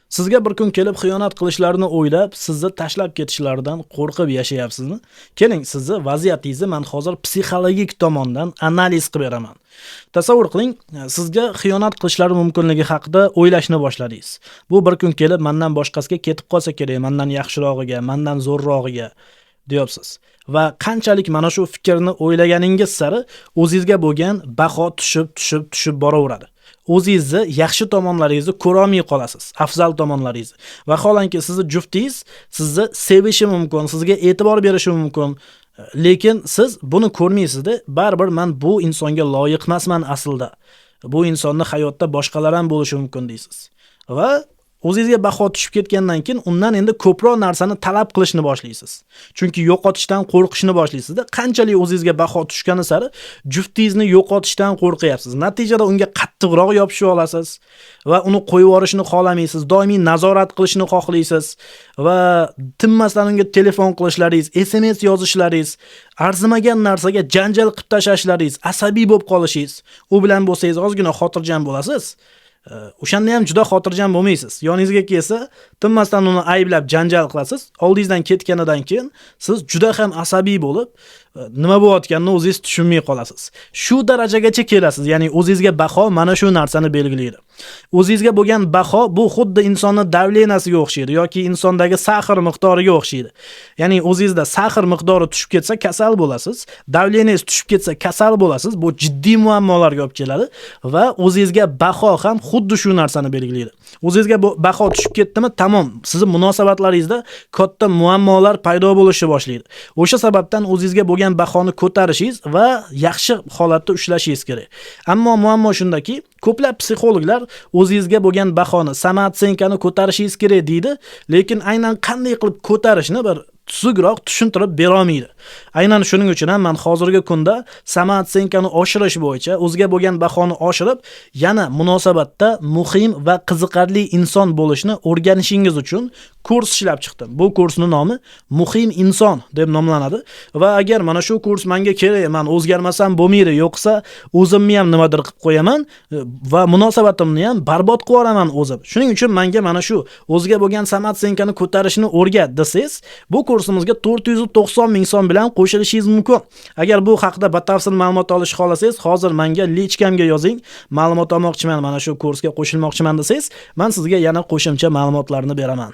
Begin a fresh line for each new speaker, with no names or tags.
Sizga bir kun kelib xiyonat qilishlarini o'ylab, sizni tashlab ketishlaridan qo'rqib yashayapsizmi? Keling, sizni vaziyatingizni men hozir psixologik tomondan analiz qilib beraman. Tasavvur qiling, sizga xiyonat qilishlari mumkinligi haqida o'ylashni boshladingiz. Bu bir kun kelib mendan boshqasiga ketib qolsa kerak, mendan yaxshirog'iga, mendan zo'rrog'iga deyapsiz. Va qanchalik mana shu fikrni o'ylaganingiz sari o'zingizga bo'lgan baho tushib, tushib, tushib boraveradi. O'zingizni yaxshi tomonlaringizni ko'ra olmay qolasiz, afzal tomonlaringizni. Vaholanki sizni juftingiz sizni sevishi mumkin, sizga e'tibor berishi mumkin, lekin siz buni ko'rmaysizda, baribir men bu insonga loyiq emasman aslida. Bu insonni hayotda boshqalar ham bo'lishi mumkin deysiz. Va o'zingizga baho tushib ketgandan keyin undan endi ko'proq narsani talab qilishni boshlaysiz. Chunki yo'qotishdan qo'rqishni boshlaysizda. Qanchalik o'zingizga baho tushgani sari juftingizni yo'qotishdan qo'rqyapsiz. Natijada unga qattiqroq yopishib olasiz va uni qo'yib yuborishni xohlamaysiz, doimiy nazorat qilishni xohlaysiz va tinmasdan unga telefon qilishlaringiz, SMS yozishlaringiz, arzimagan narsaga janjal qilib tashlashlaringiz, asabiy bo'lib qolishingiz. U bilan bo'lsangiz ozgina xotirjam bo'lasiz. O'shanda ham juda xotirjam bo'lmaysiz. Yoningizga kelsa, tinmasdan uni ayblab janjal qilasiz. Oldingizdan ketganidan keyin siz juda ham asabiy bo'lib, nima bo'layotganini o'zingiz tushunmay qolasiz. Shu darajagacha kelasiz. Ya'ni o'zingizga baho mana shu narsani belgilaydi. O'zingizga bo'lgan baho bu xuddi insonni давления siga o'xshaydi yoki insondagi сахар miqdoriga o'xshaydi. Ya'ni o'zingizda сахар miqdori tushib ketsa kasal bo'lasiz, давления ngiz tushib ketsa kasal bo'lasiz. Bu jiddiy muammolarga olib keladi va o'zingizga baho ham xuddi shu narsani belgilaydi. O'zingizga baho tushib ketdimi, tamom, sizni munosabatlaringizda katta muammolar paydo bo'lishni boshlaydi. O'sha sababdan o'zingizga bo'lgan bahoni ko'tarishingiz va yaxshi holatda ushlashingiz kerak. Ammo muammo shundaki, ko'plab psixologlar o'zingizga bo'lgan bahoni, самооценка ni ko'tarishingiz kerak deydi, lekin aynan qanday qilib ko'tarishni bir tuzukroq tushuntirib bera olmaydi. Aynan shuning uchun ham men hozirgi kunda самооценка ni oshirish bo'yicha o'ziga bo'lgan bahoni oshirib, yana munosabatda muhim va qiziqarli inson bo'lishni o'rganishingiz uchun kurs ishlab chiqdim. Bu kursning nomi Muhim inson deb nomlanadi va agar mana shu kurs menga kerak, men o'zgarmasam bo'lmaydi, yo'qsa o'zimni ham nimadir qilib qo'yaman va munosabatimni ham barbod qilib yuboraman o'zim. Shuning uchun menga mana shu o'ziga bo'lgan самооценка ni ko'tarishni o'rgat desangiz, bu kursimizga 490 ming so'm bilan qo'shilishingiz mumkin. Agar bu haqida batafsil ma'lumot olishni xohlasangiz, hozir menga личка mga yozing. Ma'lumot olmoqchiman, mana shu kursga qo'shilmoqchiman desangiz, men sizga yana qo'shimcha ma'lumotlarni beraman.